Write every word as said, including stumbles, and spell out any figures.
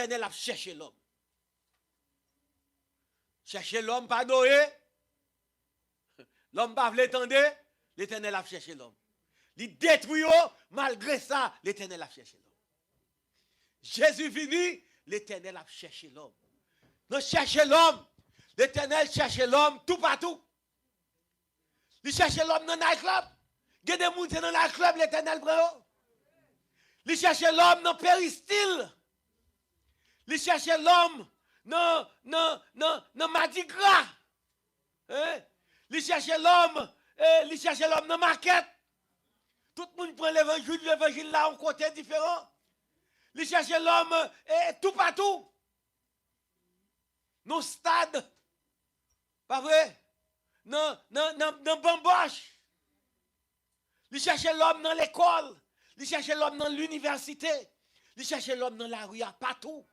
Letènèl ap chèche lòm. Chèche lòm pa Noye. Lòm pa vle tande, Letènèl ap chèche lòm. Li detwi yo, malgre sa, Letènèl ap chèche lòm. Jezi vini, Letènèl ap chèche lòm. Nan chèche lòm, Letènèl chèche lòm toupatou. Li chèche lòm nan night club. Gen de moun se nan night club Letènèl pran yo. Li chèche lòm nan peristil. Li chèche lòm nan, nan, nan, nan madigra. Hein? Li chèche lòm, eh, li chèche lòm nan makèt. Tout moun pran levanjil, levanjil la yon kote diferan. Li chèche lòm, eh, toupatou. Nan stad, pa vre? Nan, nan, nan, nan banbòch. Li chèche lòm nan lekòl. Li chèche lòm nan linivèsite. Li chèche lòm nan lari a, patou.